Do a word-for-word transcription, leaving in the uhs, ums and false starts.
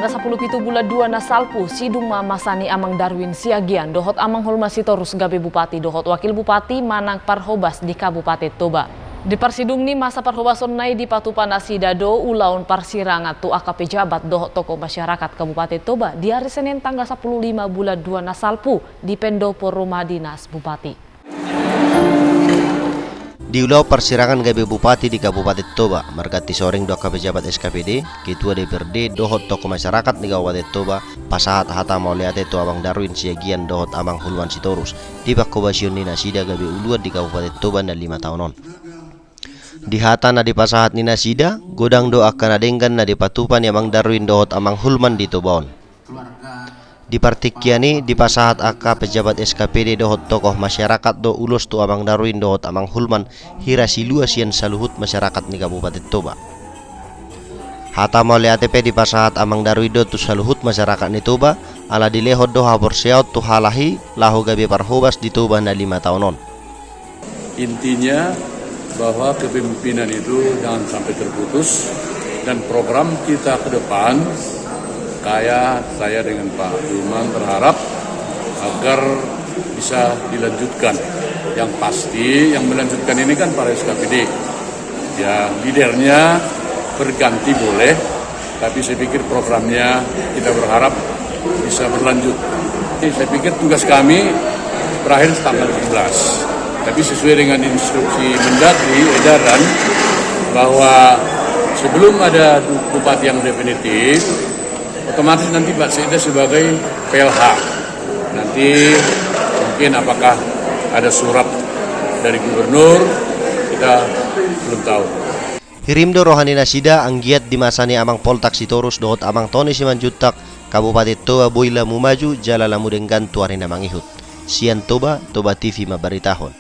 Sampulu pitu bulan dua na salpu, sidung ma masa ni Amang Darwin Siagian dohot Amang Holman Sitorus gabe bupati dohot wakil bupati manang parhobas di Kabupaten Toba. Di parsidung ni masa parhobasonna i dipatupa nasida do ulaon parsirangan tu angka pejabat dohot tokoh masyarakat Kabupaten Toba di ari Senen tanggal sampulu lima bulan dua na salpu di Pendopo Rumah Dinas Bupati. Di ulaon parsirangan gabe bupati di Kabupaten Toba, marganti soring do angka pejabat S K P D, ketua D P R D, dohot tokoh masyarakat ni Kabupaten Toba, pasahat hata mauliate tu Amang Darwin Siagian dohot Amang Holman Sitorus, di panghobasion ni nasida gabe uluan di Kabupaten Toba na lima taon on. Di hata na dipasahat ni nasida, godang do angka na denggan na dipatupa ni Amang Darwin dohot Amang Holman di Toba on. Di partingkian i, dipasahat angka pejabat S K P D dohot tokoh masyarakat do ulos tu Amang Darwin dohot Amang Holman hira silua sian saluhut masyarakat ni Kabupaten Toba. Hata mauliate pe dipasahat Amang Darwin do tu saluhut masyarakat ni Toba, ala dilehon do haporseaon tu halak i laho gabe parhobas di Toba na lima taon on. Intinya bahwa kepemimpinan itu jangan sampai terputus, dan program kita ke depan, kayak saya dengan Pak Holman berharap agar bisa dilanjutkan. Yang pasti yang melanjutkan ini kan para S K P D. Ya, leadernya berganti boleh, tapi saya pikir programnya kita berharap bisa berlanjut. Saya pikir tugas kami berakhir tanggal tujuh belas. Tapi sesuai dengan instruksi Mendagri, edaran, bahwa sebelum ada bupati yang definitif, otomatis nanti Pak Sekda sebagai P L H. Nanti mungkin apakah ada surat dari gubernur, kita belum tahu. Hirim do roha ni nasida anggiat di masa ni Amang Poltak Sitorus dohot Amang Toni Simanjuntak, Kabupaten Toba boi lamu maju jala lamu denggan tu ari na mangihut. Sian Toba, Toba T V mambaritahon.